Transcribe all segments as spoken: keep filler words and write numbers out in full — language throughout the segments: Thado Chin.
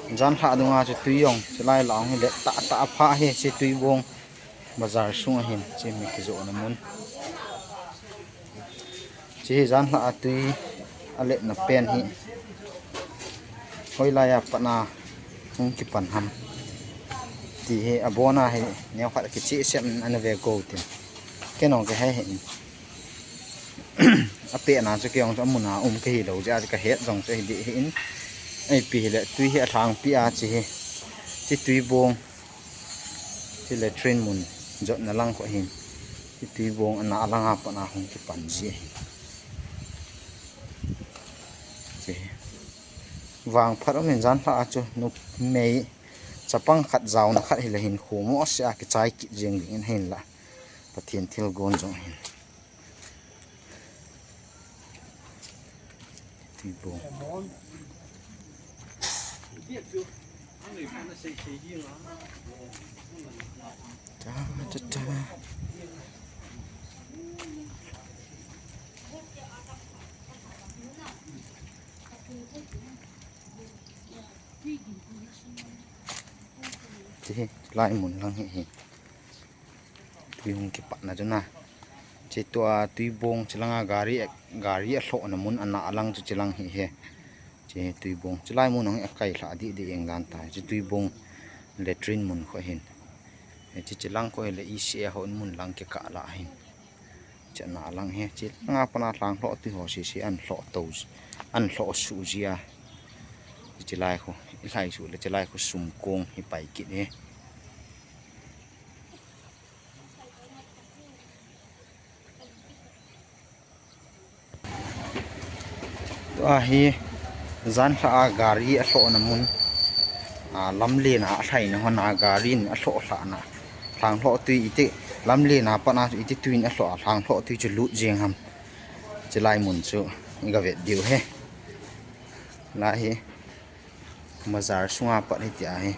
Janlhah dunga chu tui jong, chulai lah hung hi let tah tah a pha hi, hiche Tuibong bazar sunga hin, hiche mi kijohna mun. Hiche hi janlhah a tui aletna pen hi, hoilai a pat a hung kipan ham ti hi abona hi, neokhat kichehsel in ana ve gou tin. Kei jong kahe hih in. Apehna chu kei jong chu amun a um kahi lou jeh a chu kahet jong chu ahi deh hih in. Ipi hile tui hi alhangpi a hiche hi. Hiche Tuibong. Hiche latrine mun jotna lang khu ahin. Hiche Tuibong ana lang a pat a hung kipan ji ahi. Hiche hi. Vangphat um in janlhah a chu numei chapang khat jaona khat hile hinkho mo se a kichai kit jeng ding in ahinla. Pathen thilgon jong ahin. Tuibong. Ta, ta, ta. Hiche hi, lai mun lang hi hi. Tui hung kipatna chu na. Hiche tua Tuibong chulanga gari, gari alhohna mun ana lang chu hiche lang hi hi. Hiche Tuibong. Chulai mun hung akai lha deh deh jeng dan ta. Hiche Tuibong latrine mun khu ahin. Hiche, hiche lang khu hile E C A ho in mun lang kikah lah ahin. Hiche ana lang hi. Hiche langa pat a lhanglhoh tui ho sese an lhoh to, an lhoh suh ji a. Hiche lai khu, i lhai suh le hiche lai khu sumkong hi pai kit hi. Tua hi janlhah a gari alhohna mun, a, lamlen a alhaina hon a gari in alhoh lhahna. Lhanglhoh tui iti, lamlen a pat a chu iti tui in alhoh a, lhanglhoh tui chu lut jeng ham. Hiche lai mun chu i ga vet diu hi. Lai hi. Bazar sunga pat hitia hi.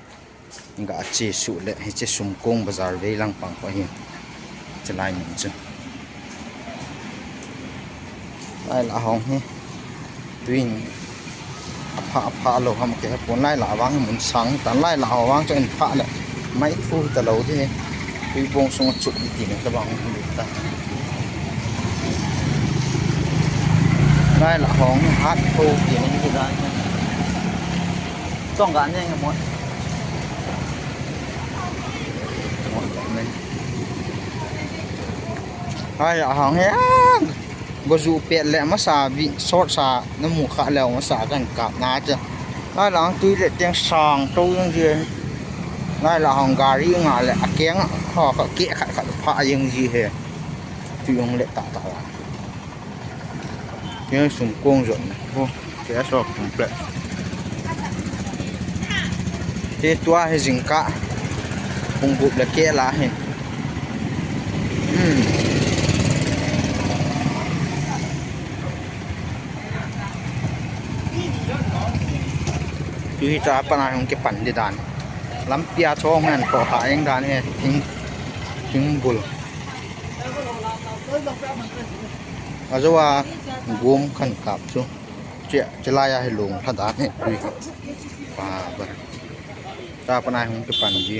Ga che suh le hiche sumkong bazar vei lang pang khu ahi. Hiche lai mun chu. Lai lah hong hi. Tuin apha, apha lou ham kei hepon, lai lah vang hi mun sang tan, lai lah ho vang chu in pha le. Mai thu ta lou ding hi. Tuibong sunga chup ding tina tabang hi ta. Lai lah hong hat tho tina hi lai. Tong ga ne nge mo. Lai lah hong hi. Go ju pet le masa vi short sa na mu kha le masa kan kap na cha. Lai lah tui le teng sang to jeng ji. Lai lah hong gari nga le a keng ho kha ke khat khat pha jeng ji hi. Tui jong le ta ta la. Keng sumkong jot na. Ho, ke so complex. Hiche tua hi jingkah pung gup le keh lah hin. Hmm. Tui cha pat a hung kipan ding dan. Lampi a chong hen to ha eng dan hi thing, thing bul. Ajou a gum kan kap chu. Hiche, hiche lai a hi long lha dan hi tui. Pa ba. Cha pat a hung kipan ji.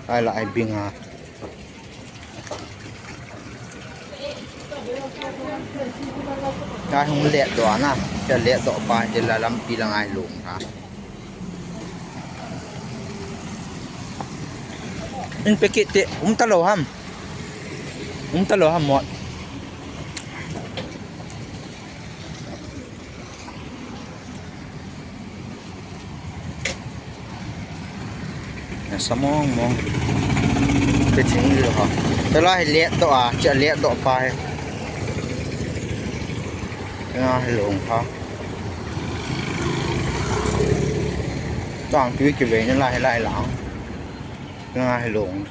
Lai lah a hi bing a. Cha hung let doh a na. Cha let doh pa hiche la lampi lang a hi long lha. In packet te um ta lou ham. Um ta lou ham mo. Nasa mong mong. Pe thing lou ha. Hiche lai hi let doh a, hiche let doh pa hi. Hiche na hi long ha. Tang tui kivei na lai, lai lang. Hiche na hi long.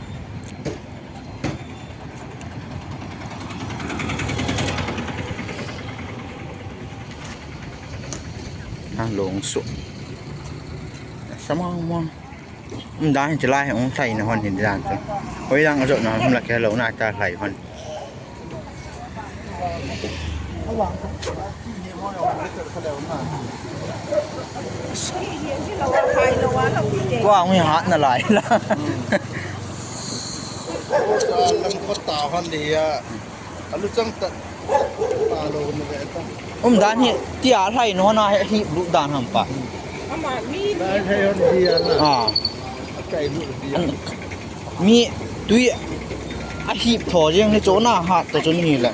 Ha long su. Sa mong mong. Um dan hiche lai hi um sai na hon hin dan chu. Hoi lang jot na um la ke lo na ta lai hon. Tua hung hat na lai la. Lam kota hon dia. Alu chang ta. Ta lo na ve ta. Um dan hi tia lai no na hi lu dan ham pa. Ama mi mi. Lai hai hon dia na. Ah. Akai lu dia. Mi tui a hip tho jeng ni cho na hat to cho ni le.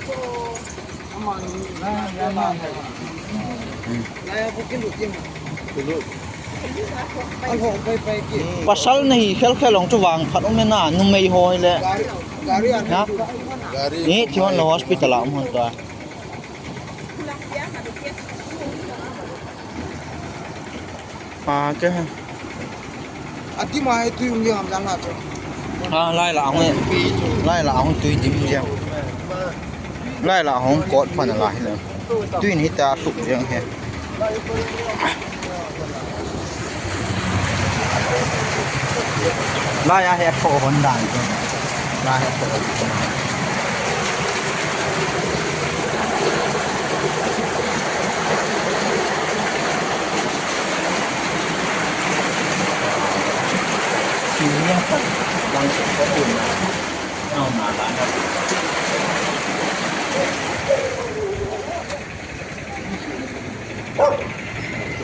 Pasal na hi khel khel ong chu vang phat um na numei ho hi le. Ha? Ni thi hon lo hospital a um hon ta. A, ke ha. Ati ma e tu yung yang jang la tu. A, lai la hung. Lai la hung tui dim jang. Lai la hung kot phan la hi le. Tui ni ta suk jang he. Lai a he pho hon dan. Lai he pho.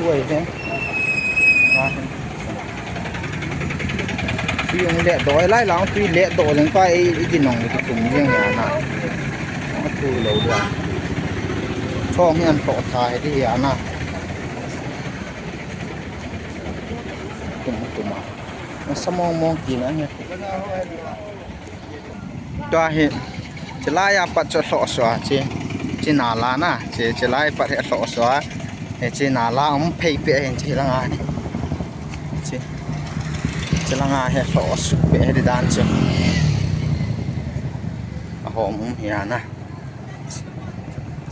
Ui he. Tui hung le do lai lang tui le do jeng pa ei, ei din nong le tum jeng ya na. Ong tu lo dia. Chong hi an to tha he di ya na. Tum tum a. Na sa mong mong ti na he. Tua hi, chilai a pat chu lhoh sua, chi, chi nala na, chi, chilai pat hi lhoh sua, hi chi nala um phei pe hin chi langa ni. Chi, chi langa hi lhoh su pe hi dan chu. A hom um hi ana.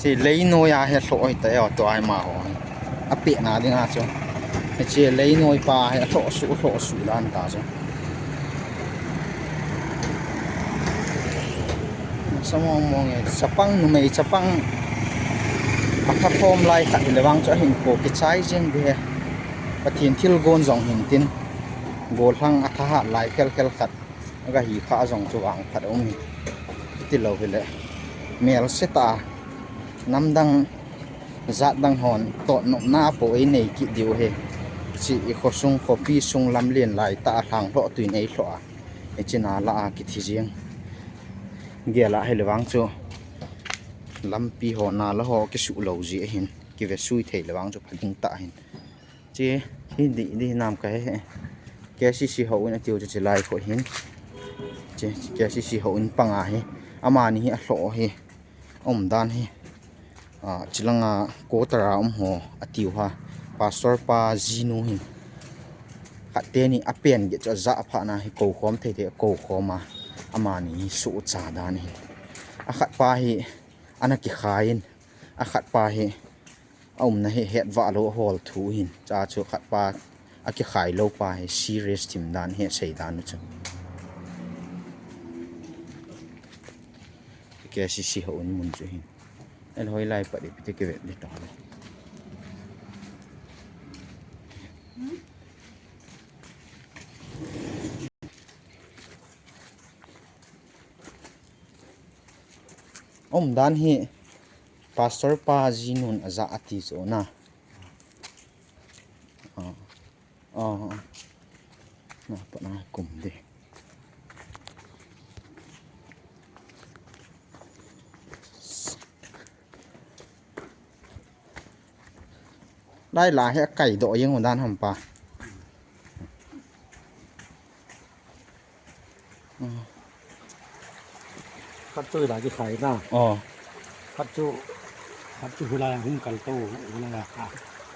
Chi leinoi a hi lhoh hi ta e, tua hi ma ho. A pe na ding a chu. Hi chi leinoi pa hi lhoh su, lhoh su dan ta chu. Sa mong mong e, chapang numei chapang a kha khom lai khat hi le vang chu a hin ko kichai jeng de he. Pathen thil gon jong hin tin. Gollhang a thahat lai khel khel khat. A ga hi kha jong chu vang khat um hi. Ti lo hi le. Mel se ta. Namdang jat dang hon tot nopna po ei nei kit diu he. Chi i khosung khopi sung lamlen lai ta a lhang lhoh tui nei lhoh a. Hiche nala a kithi jeng. Gel a hile vang chu lampi ho nala ho kisu lou ji ahin, kive sui thei le vang chu pha ding tah hin. Che hi di di nam ka he. K C C ho in atiu chu chilai kho hin. Che K C C ho in panga hi. Amani hi alhoh hi. Umdan hi. A, chilanga quarter a um ho atiu ha. Pastor pa jinu hin. Khat teni apen ge chu aja pha na hi ko khom thei thei ko khom a. Amani hi su cha dan hi. Akhat pa hi ana kikhai in. Akhat pa hi aumna hi het vah lou ahol thu hin. Cha chu khat pa akikhai lou pa hi serious thim dan hi sei dan u chu. K C C ho un mun chu hin. El hoi lai pa di pite ke vet di to. Umdan hi pastor pa jinun aja ati chu na. Ah. Ah. Na pa na kum de. Lai la hi akai doh jeng u dan ham pa. Khat chu la kikhai na. Oh. Khat chu, khat chu hilai a hung kal to, hilai a.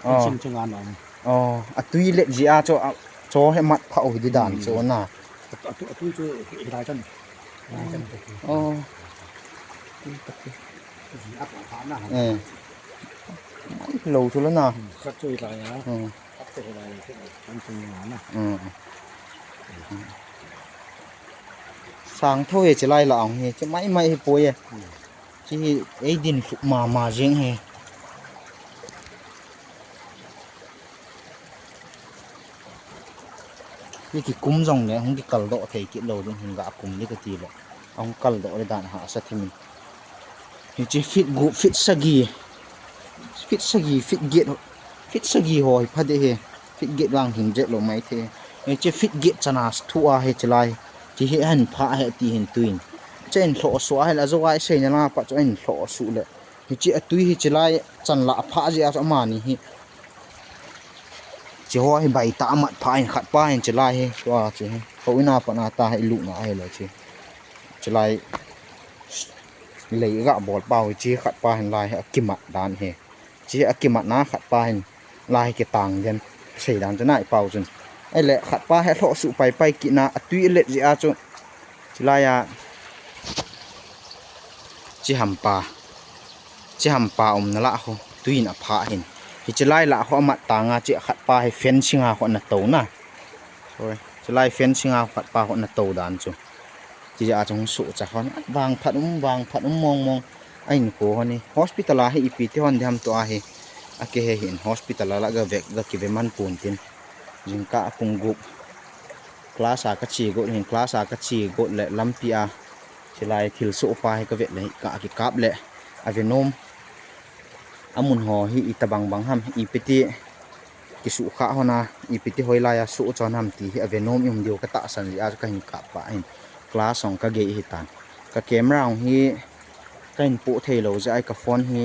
Oh. Ching ching an om. Oh, atui let ji a chu a, chu he mat pha u hi di dan chu na. Atu, atu chu hilai chan. Hilai chan. Oh. Ji a pa na. Eh. Mai lou chu la na. Khat chu hilai a. Hmm. Khat chu hilai a. Kan chu na. Hmm. Sang tho e, chilai la ang hi, chi mai mai hi poi e. Chi hi ei din lhuh mama jeng hi. Hi kikum jongle hung kikal doh thei kit lou ding hin ga kum ding kati le. Ahung kal doh le dan hahsa thim in. Hiche feet gup, feet sagi. Feet sagi, feet get, feet sagi ho hi pha ding ahi. Feet get vang hin jet lou maithei. Hiche feet get chan a thu ahi hiche lai. Hiche hi ahin phah ahi ti hin tuin. Hiche ahin lhoh suh ahi le, ajou a isei na lang a pat chu ahin lhoh suh le. Hiche atui hiche lai chan lah aphah jeh a chu amani hi. Hiche ho hi baitah a amat phah in khat pa hin hiche lai hi. Tua hiche hi. Houin a pat a ta hi ilut na ahi le hiche. Hiche lai lei ga bol pau hiche khat pa hin lai hi akimat dan hi. Hiche akimat na khat pa hin lai kitang den. Sei dan chu nai pau chun. Ahile khat pa hi lhoh suh pai pai kit na atui alet jeh a chu. Hiche lai a. Hiche hampa. Hiche hampa umna lah khu. Tuin aphah hin. Hiche lai lah khu amat tang a hiche khat pa hi fencing a khu ana tou na. Sorry. Hiche lai fencing a khat pa khu ana tou dan chu. Hiche jeh a chu hung suh cha khon. Vangphat um, vangphat um mong mong. Ahin khu hon hi. Hospital a hi ipi ti hon ding ham tua hi. Akihe hin hospital a la ga vek ga kive man pon tin. Jingkah a pung gup. Class a kache got hin, class a kache got le lampi a. Hiche lai thilsoh pa hi kavet le ka kikap le. Ave nom. Amun ho hi itobang bang ham, ipi ti kisuhkhah hon a, ipi ti hoilai a suh chon ham ti hi ave nom i um diu katahsan jeh a chu kahin kap pah in. Class jong kagei hitan. Ka camera jong hi kahin poh thei lou jeh a ka phone hi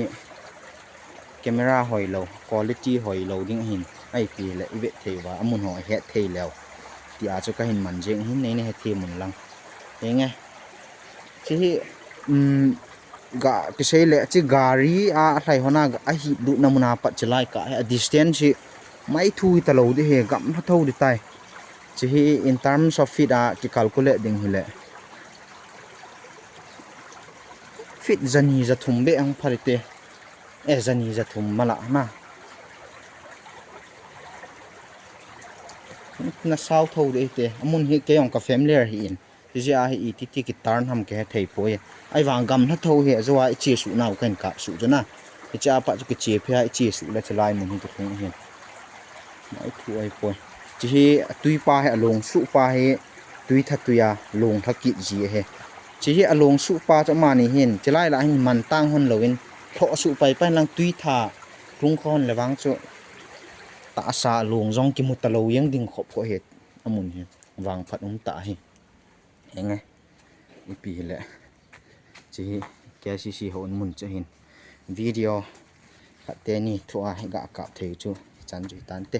camera hoilou, quality hoilou ding ahin. Ipi le ivet thei uva, amun ho ihet thei leu. Ti a chu kahin man jeng hin nei na hethem un lang. Henge. Hiche hi, um, ga kisei le, hiche gari a, alhai hon a, ga ahip lutna mun a pat hiche lai kah hi, a distance hi, mai thu hita lou ding hi, gamlha thou ding tai. Hiche hi, in terms of feet a, kicalculate ding hile. Feet jani jathum beh ahung pha ding te. Eh, jani jathum mala na. Na sao thou ding te. Amun hi kei jong ka familiar hi in. Hiche jeh a hi iti ti kiturn ham kahe thei poi. Ahivang gamlha thou hi, ajou a iche suh nau kahin kap suh chu na. Hiche a pat chu kiche phei a iche suh le hiche lai mun hi kilhung ahin. Mai thu ahipoi. Hiche hi atui pa hi along suh pa hi tui tha tui a long lha kit ji ahi. Hiche hi along suh pa chu amani hin. Hiche lai lah hin man tang hon louvin. Lhoh suh pai pai lang tui tha. Lung khon le vang chu. Tahsa long jong kimu ta lou jeng ding khop kho hi. Amun hi. Vangphat um tah hi. Henge. Ipi hile. Hiche hi K I C C houin mun chu hin. Video khat teni thu a hi ga kap thei chu. Chan chu hitante.